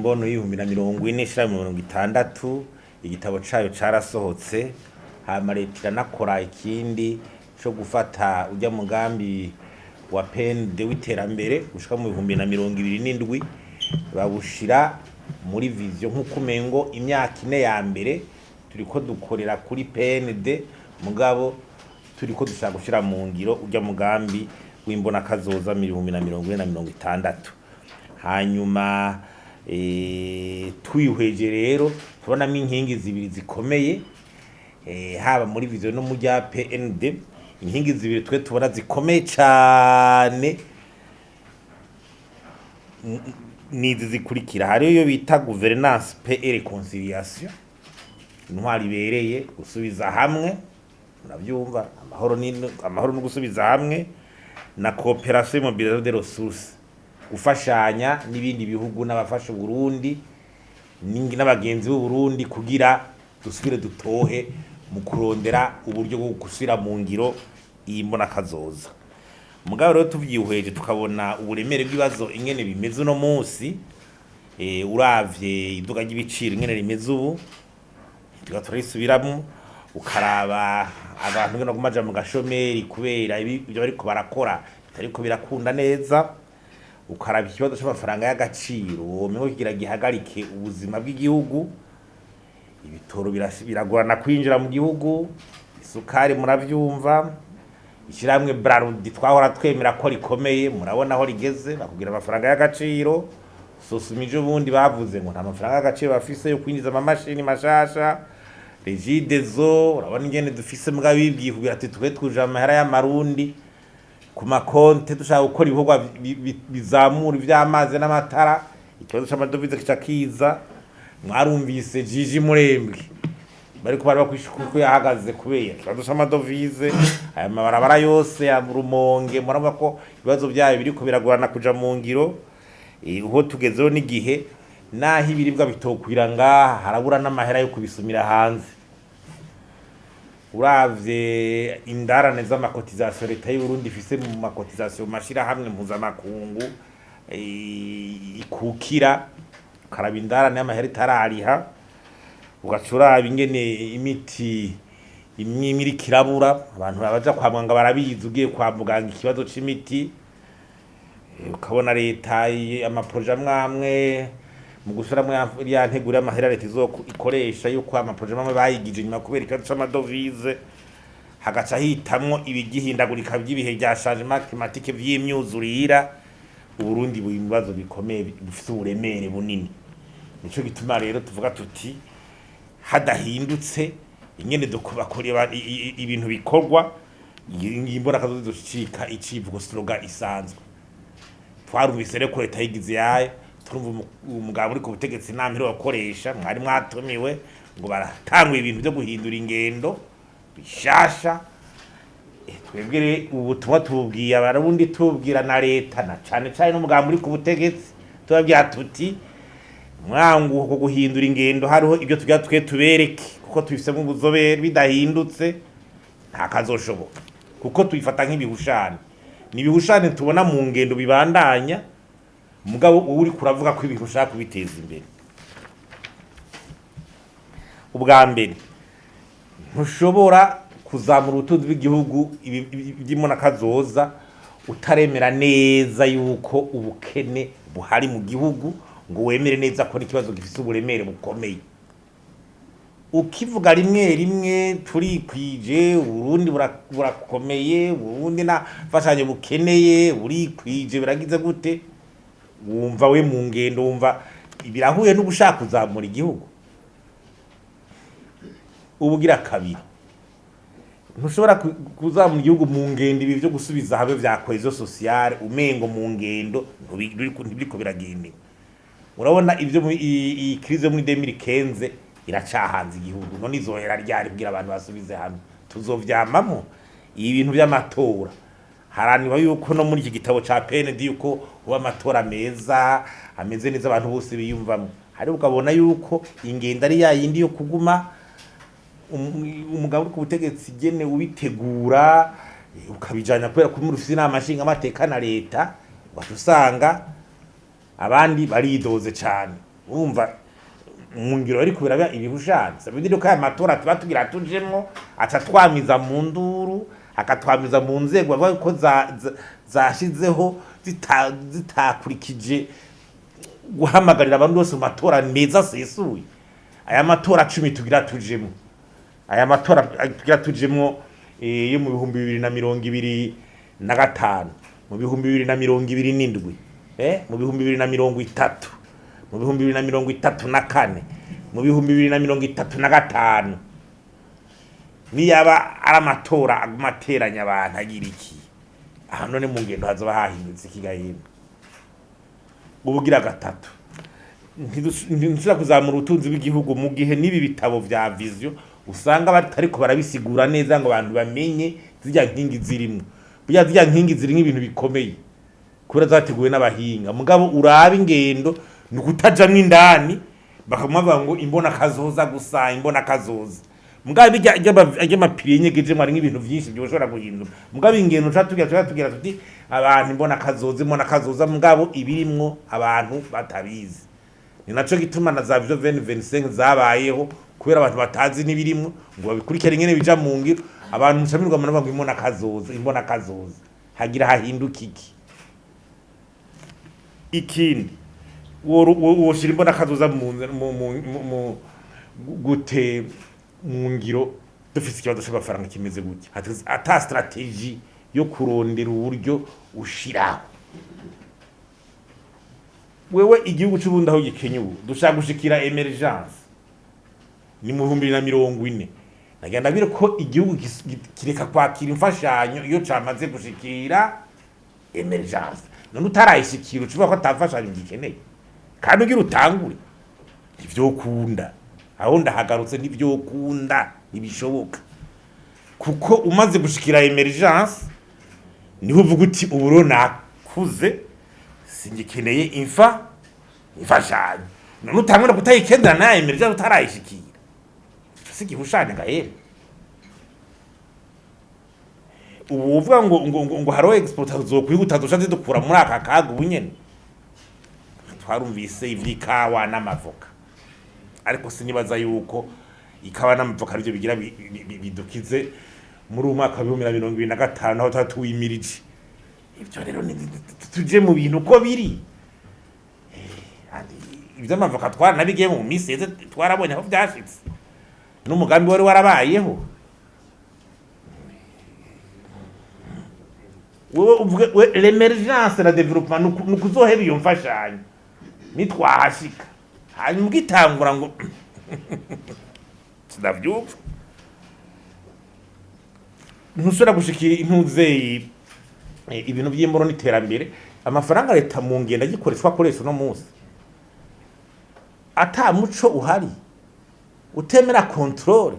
Imbono y'2040 ishira 60, igitabo cayo carasohotse. Hama leta iranakora ikindi co gufata urya mugambi wa PND w'iterambere gushika mu 2027, bawushira muri vision, nk'uko umengo imyaka 4 ya mbere turiko dukorera kuri PND, mugabo turiko dushaka gushira mu ngiro urya mugambi w'imbona kazoza 2040 na 60. Hanyuma twihweje rero tubonamo inkingi zibiri zikomeye, haba muri vision no mu rya PND. Inkingi zibiri twe tubona zikomeye cane nizi zikurikira: hariyo iyo bita gouvernance, paix et réconciliation, intwari ibereye, gusubiza hamwe, urabyumva, amahoro ni amahoro no gusubiza hamwe, na coopération et mobilisation des ressources, gufashanya n'ibindi bihugu n'abafasha Burundi n'abagenzi b'u Burundi kugira dusubire dutohe mu kurondera uburyo bwo gusubira mu ngiro iyi mbona kazoza. Mugabo rero tuvyihweje tukabona uburemere bw'ibibazo ingene bimeze uno munsi, uravye iduga ry'ibiciro ingene rimeze ubu, tuba turarisubiramwo, ukaraba abantu ingene baguma baja mu gashomeri kubera ibyo bariko barakora bitariko birakunda neza, ukaraba ikibazo c'amafaranga y'agaciro womengo kigira gihagarike ubuzima bw'igihugu, ibitoro biragorana kwinjira mu gihugu, isukari muravyumva, ishyirahamwe Brarudi twahora twemera ko rikomeye murabona aho rigeze, bakubwira amafaranga y'agaciro. Sosumije ubundi bavuze ngo nta mafaranga y'agaciro bafise yo kwinjiza amamashini mashasha. Regideso urabona ingene dufise, mbwa bibwiye kugira ati twe twuje amahera y'amarundi ku makonte, dushaka gukora ibikorwa bizamura ivy'amazi n'amatara, ikibazo c'amadovize kica kiza. Mwarumvise Jiji Murembwe bariko bari ko yahagaze kubera ikibazo c'amadovize. Aya mabarabara yose ya Rumonge murabona ko ibibazo vyayo biriko biragorana kuja mu ngiro. Uho tugezeho n'igihe naho ibiribwa bitokwira ngaha, harabura n'amahera yo kubisumira hanze. Uravye indarane z'ama cotisations leta y'u Burundi ifise mu ma cotisations mu mashirahamwe mpuzamakungu ikukira, ukaraba indarane y'amahera itarariha, ugaca uraba ingene imiti imwe imwe iriko irabura, abantu baja kwa muganga barabizi, ugiye kwa muganga ikibazo c'imiti, ukabona leta ama projets amwe amwe mu gusubiramwo ya nteguro y'amahera leta ikoresha, yuko ama projets amwe bayigije inyuma kubera ikibazo c'amadovize, hagaca hitamwo ibigihindagurika by'ibihe vya changement climatique vy'imyuzurira. Uburundi buri mu bibazo bikomeye bifise uburemere bunini. Nico gituma rero tuvuga tuti hadahindutse ingene bakora ibintu bikorwa, iyi mbona kazoza izocika icivugo, slogan isanzwe. Twarumvise rero ko leta yigize yayo, turumva umugabo uri ku butegetsi inama iri wakoresha, mwari mwatumiwe, ngo baratangura ibintu byo guhindura ingendo bishasha. Twebwe rero ubutumwa tububwiye Abarundi, tubwira na leta, na cane cane n'umugambi uri ku butegetsi, tubabwira tuti mwanguko ku guhindura ingendo hariho ibyo tugira twe tubereke kuko tubifisemo ubuzobere. Bidahindutse nta kazoshoboka, kuko tubifata nk'ibihushane, ni ibihushane tubona mu ngendo bibandanya, mugabo uba uriko uravuga ko ibintu ushaka kubiteza imbere. Ubwa mbere, ntushobora kuzamura ubutunzi bw'igihugu by'imbonakazoza utaremera neza yuko ubukene buhari mu gihugu, ngo wemere neza ko n'ikibazo gifise uburemere bukomeye. Ukivuga rimwe rimwe turikwije, Uburundi burakomeye, Uburundi nta mfashanyo bukeneye, burikwije, biragize gute, wumva we mu ngendo wumva birahuye no gushaka kuzamura igihugu? Ubugira kabiri, ntushobora kuzamura igihugu mu ngendo ibi vyo gusubiza hamwe vya cohésion sociale umengo mu ngendo ntibiriko biragendewe. Urabona ivyo iyi crise yo muri 2015 iracahanze igihugu, none izohera ryari kugira abantu basubize hamwe? Tuzovyamamo ibi bintu vy'amatora. Haranirwa yuko no muri iki gitabo ca PND yuko uba amatora meza ameze neza, abantu bose biyumvamo, ariko ukabona yuko ingendo ari ya yindi yo kuguma umugabo uri ku butegetsi gene ubitegura, ukabijanya kubera ko muri ufise inama nshingamateka na leta, ugaca usanga abandi baridoze cane. Urumva mu ngiro ariko biraba ibihushanyo bindi ko aya matora tuba tugira tujemwo aca twamiza mu nduru, akatwamiza mu nzego bavuga ko zashizeho zitakurikije guhamagarira abantu bose mu matora meza asesuye. Aya matora 10 tugira tujemwo, aya matora tugira tujemwo yo mu 2025, mu 2027, mu 2030, mu 2034, mu 2035, niyaba ari amatora aguma ateranya abantu agira iki aha? None mu ngendo hazoba hahindutse ikigahimba. Ubugira gatatu, ntidushobora kuzamura ubutunzi bw'igihugu mu gihe n'ibi bitabo vya vision usanga batariko barabisigura neza ngo abantu bamenye zirya nkingi zirimwo. Burya zirya nkingi zirimwo ibintu bikomeye kubera zateguwe n'abahinga, mugabo uraba ingendo ni ukutajamwo indani, bakaguma bavuga ngo imbona kazoza gusa, imbona kazoza. Mugabo bijya ry'amapiriye nyegejemwo harimwo ibintu vyinshi byoshobora guhindura. Mugabo ingendo ca tugira tuti abantu imbona kazoza, imbona kazoza, mugabo ibirimwo abantu batabizi. Ni naco gituma na za vision 2025 zabayeho kubera abantu batazi n'ibirimwo ngo babikurikire ingene bija mu ngiro. Abantu mushamirwa mu ngo imbona kazoza, imbona kazoza, hagira hahinduka iki? Ikindi, woshira imbona kazoza mu gute mu ngiro dufise ikibazo c'amafaranga kimeze gutya, ata stratégie yo kurondera uburyo ushiraho? Wewe igihugu c'Uburundi aho gikenye ubu, dushaka gushikira émergence ni mu 2040. Nagira ndabire ko igihugu kireka kwakira imfashanyo iyo camaze gushikira émergence. None utarayishikira ucuvuga ko ata mfashanyo gikeneye kandi ugira utangure? Ntivyokunda. Aho ndahagarutse, ntivyokunda, ntibishoboka, kuko umaze gushikira émergence niho uvuga uti ubu rero nakuze, singikeneye imfashanyo. None utangura kutayikendera na émergence utarayishikira, si igihushanyo gahere? Ubu uvuga ngo hariho exportation zokwihuta zosha zidukura muri aka kaga. Ubu nyene twarumvise ivy'ikawa n'amavoka, ariko sinibaza yuko ikawa n'amavoka arivyo bigira bidukize muri uyu mwaka wa 2025 aho tuba tuwimirije. Ivyo rero tuje mu bintu uko biri. Ivy'amavoka twaranabigiye mu minsi iheze, twarabonye aho vyashitse n'umugambi wari warabayeho. Wewe uvuge we l'émergence na développement nukuzoheba iyo mfashanyo nitwahashika, hanyuma ugitangura ngo sinavyumva. Ntushobora gushikira intuzeyi ibintu by'imboro n'iterambere, amafaranga leta mu ngendo agikoreshwa akoresha uno munsi ata muco uhari, utemera contrôle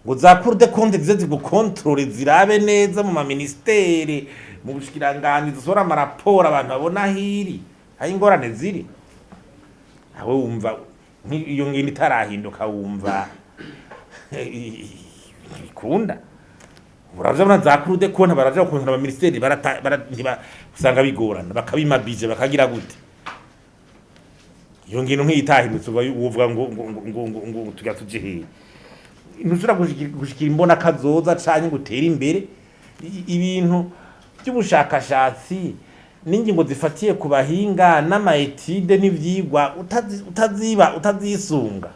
ngo za Cour des comptes zize zigukontorore, zirabe neza mu maministere, mu bushikiranganji, zisohora amaraporo abantu babona hiri aho ingorane ziri. Aho wumva iyo ngendo itarahinduka, wumva ntibikunda. Uraja muri za Cour des comptes, baraja gukontorora amaministeri, usanga bigorana, bakabima budget, bakagira gute. Iyo ngendo nk'iyitahindutse uba uvuga ngo tujya tuje hehe? Ntushobora gushikira imbona kazoza canke ngo utere imbere. Ibintu by'ubushakashatsi n'ingingo zifatiye ku bahinga n'ama études n'ivyigwa utaziba utazisunga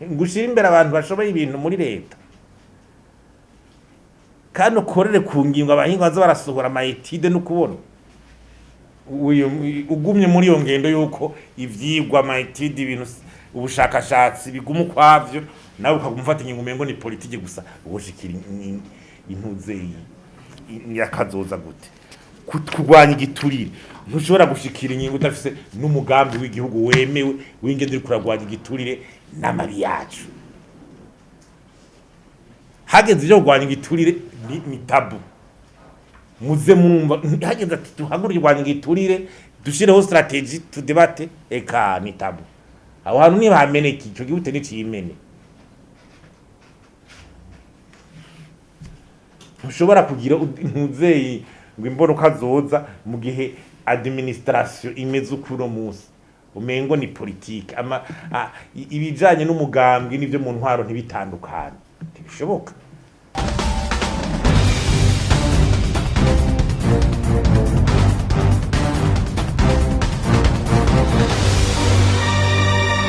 ngo ushire imbere abantu bashoboye ibintu muri leta, kandi ukorere ku ngingo abahinga baza barasohora ama études no kubona ugumye muri iyo ngendo yuko ivyigwa, ama études, ibintu ubushakashatsi biguma ukwavyo, nawe ukaguma ufata ingingo umengo ni politiki gusa, ubushikira intuze yakazoza gute? Kurwanya igiturire, ntushobora gushikira ingingo udafise n'umugambi w'igihugu wemewe w'ingendo uri kurarwanya igiturire n'amabi yacu. Hageze ivyo kurwanya igiturire ni tabou. Muze murumva hageze ati duhaguruke kurwanya igiturire, dushireho stratégie, tudebate, eka ni tabou. Aho hantu ntibameneka, ico gihute nicimene. Ntushobora kugira ntuzeyi ngo imbonuka zoza mu gihe administration imeze uko uno munsi. Umengo ni politike, ama ibijanye n'umugambwe n'ivyo mu ntwaro ntibitandukane, ntibishoboka.